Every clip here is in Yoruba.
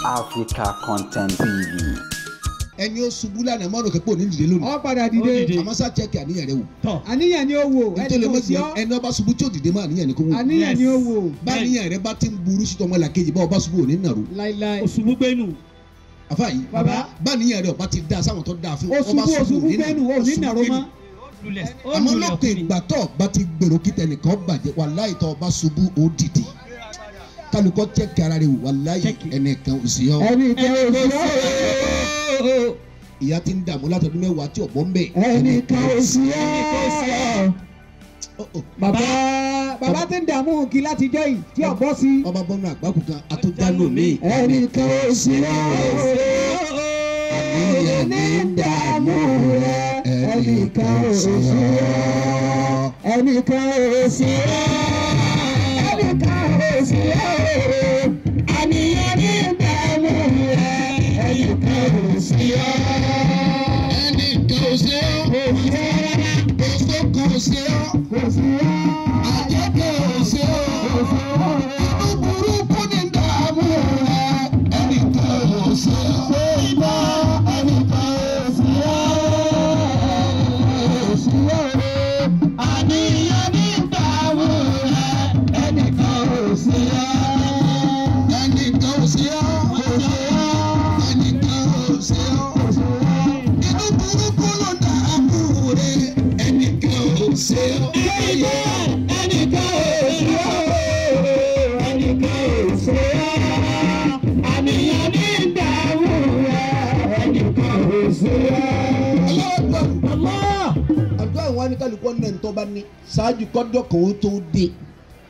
Africa Content TV. Ẹni ó ṣubú lánàá mọ́rùn kẹ́pọ̀ ní dìde lónìí. Ó padà dìde. Àmọ́ sá chẹ́kì àníyàn rẹ wò. Àníyàn ni ó wò. Ẹni kò sí ọ́. Ẹni ọba ṣubú tí ó dìde mọ́ àníyàn ni kò wò. Àníyàn ni ó wò. Báníyàn rẹ bá ti ń burú sí tọmọ làkejì bá ọba ṣubú òní nàró. Láíláí. Òṣùbù gbẹ́nu. Àfa yìí. Bàbá. Báníyàn rẹ ọba ti da sáwọn tó da fún. Òṣùbù òṣùbù gbẹ́nu òní nàró mọ́. Àmọ́ lókè ìgbà tó bá ti gbèrò kí tẹnìkan bàjẹ́ wàláhì tó bá ṣubú ó dìde. Kálukọ́ chẹ́kì ara rẹ wò wàláhì ẹnìkan ò sí ọ́. Ẹnìkan ò sí ọ́. Ìyá ti ń dààmú látọdún mẹ́wàá tí ọ̀bọ ń bẹ̀. Ẹnìkan ò sí ọ́. Bàbá bàbá ti ń dààmú kí látijọ́ yìí tí ọ̀bọ sí. Ọba bọ́nú àgbákò kan àtúndánù mi. Ẹnìkan ò sí ọ́. Àníyàn ní ń dààmú rẹ̀. Ẹnìkan ò sí ọ́. Ẹnìkan ò sí ọ́. Ẹnìkan ò sí ọ́. Àníyàn ní ń dààmú rẹ̀. Ẹnìkan ò sí ọ́. Ẹnìkan ò sí ọ́. Oṣó kan ò sí ọ́. Àjẹ́ kan ò sí ọ́. Inú burúkú ní dààmú rẹ̀. Ẹnìkan ò sí ọ́. Ẹnìkan ò sí ọ́. Àníyàn ní dààmú rẹ̀. Ẹnìkan ò sí ọ́. Ẹnìkan ò sí ọ́. Ẹnìkan ò sí ọ́. Inú burúkú ló dààmú rẹ̀. Ẹnìkan ò sí ọ́. Ẹnìkan ò sí ọ́. Ẹnìkan ò sí ọ́. Àníyàn ní dààmú rẹ̀. Ẹnìkan ò sí ọ́. Allah. Àdúrà àwọn anìkálukú ọ̀nà ìtọ́ bá ní ṣáájú kọ́jọ́ kan ó tó dé.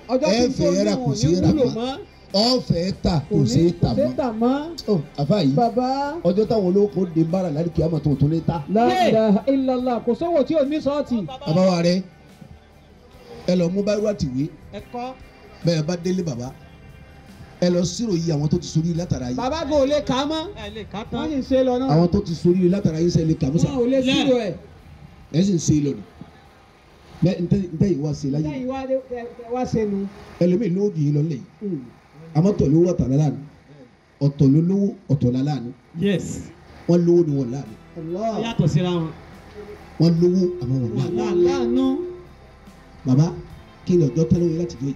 Ọjọ́ Ẹ tí tó fẹ́ rà ní kò ò sí ní rà wúlò mọ́. mọ́. Ọ̀fẹ́ ta kò sí tà Kò sí mọ́. tà mọ́. Ó, àfáà yìí Bàbá. ọjọ́ táwọn olówó kò dé bára láti kí á máa tó tó lé ta. La ilaha illallah kò sówó tí ò ní sọ́ọ̀tì. Bàbá wa rẹ ẹ lọ mú báírò àtìwé Ẹ̀kọ́. bẹ́ẹ̀ bá délé bàbá ẹ lọ sírò yìí àwọn tó ti sórí látara yìí. Bàbá kò lè kà á mọ́. Ẹ lè ká Wọ́n tán. sì ń ṣe lọ náà. Àwọn tó ti sórí látara yìí sẹ́ni kàmúsà Wọ́n ò lè sírò ẹ̀. ẹ sì ń ṣe lọ ni bẹ́ẹ̀ ntẹ́ yìí wá ṣe láyé Lẹ́yìn wá ṣe nu. ẹlòmíì lówó jù yín lọ lẹ́yìn àmọ́ tọ̀ lówó ọ̀tọ̀ láàánú ọ̀tọ̀ ló lówó ọ̀tọ̀ láàánú Yes. wọ́n lówó ni wọ́n láàánú Ó yàtọ̀ síra wọn. wọ́n lówó àmọ́ wọ́n láàánú. Láàánú. Bàbá kí ni ọjọ́ tán lóye láti jọ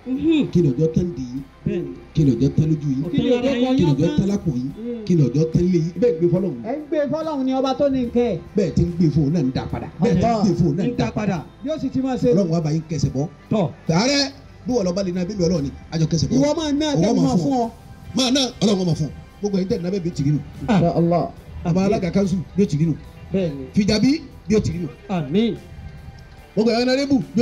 yìí kí ni ọjọ́ tán dì yìí Bẹ́ẹ̀ni. kí ni ọjọ́ tán lójú yìí Kí ni ọjọ́ kan kí ni ọjọ́ yán tán tán? lápò yìí kí ni ọjọ́ tán lé yìí bẹ́ẹ̀ gbé fọlọ́hún Ẹ ń gbé fọlọ́hún ni ọba tó ní nǹkẹ́ ẹ̀. bẹ́ẹ̀ ti ń gbé fóun náà ń dà padà bẹ́ẹ̀ ti ń gbé fóun náà ń dà padà Bí ó sì ti máa ṣe. Ọlọ́run wa bá yín kẹsẹ̀ bọ́ Tọ̀. tààrẹ bí wọ́n lọ bá lè na bíbí Ọlọ́run ni àjọ kẹsẹ̀ bọ́ Ìwọ máa ná Ọwọ́ ẹgbẹ́ máa fún ọ. máa ná Ọlọ́run máa fún ọ gbogbo ẹ̀yin tẹ̀ ní abẹ́ bí ó ti rí nù Allah. bàbá alága kanṣu bí ó ti rí nù Bẹ́ẹ̀ni. fìjàbí bí ó ti rí nù Àmín. gbogbo ẹ̀yin ọ̀nàrẹ́bù bí ó